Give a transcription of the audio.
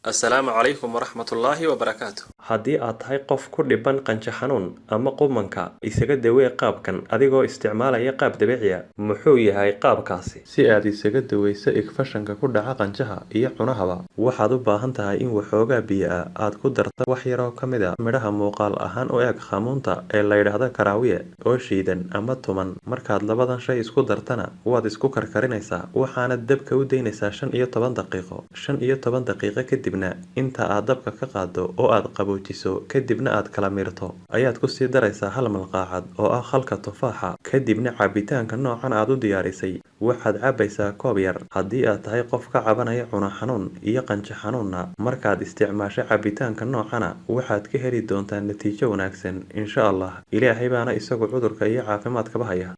Asalaamu calaykum waraxmatullaahi wabarakaatu. Haddii aad tahay qof ku dhiban qanjo xanuun ama qumanka, isaga dawee qaabkan adigoo isticmaalaya qaab dabiici ah. Muxuu yahay qaabkaasi? Si aad isaga daweyso infekshanka ku dhaca qanjaha iyo cunahaba, waxaad u baahan tahay in waxoogaa biyo ah aad ku darto wax yar oo ka mid ah midhaha muuqaal ahaan u eg khamuunta ee la yidhaahdo karaawiye oo shiidan ama tuman. Markaad labadan shay isku dartana, waad isku karkarinaysaa, waxaana dabka u daynaysaa 15 daqiiqo. 15 daqiiqo kadibna, inta aad dabka ka qaaddo oo aad qaboojiso, kadibna aad kala miirto, ayaad ku sii daraysaa hal malqacad oo ah khalka tufaaxa. Kadibna cabitaanka noocan aad u diyaarisay waxaad cabaysaa koob yar. Haddii aad tahay qof ka cabanaya cuno xanuun iyo qanjo xanuunna, markaad isticmaasho cabitaanka noocana waxaad ka heli doontaa natiijo wanaagsan, insha Allah. Ilaahay baana isagu cudurka iyo caafimaadkaba haya.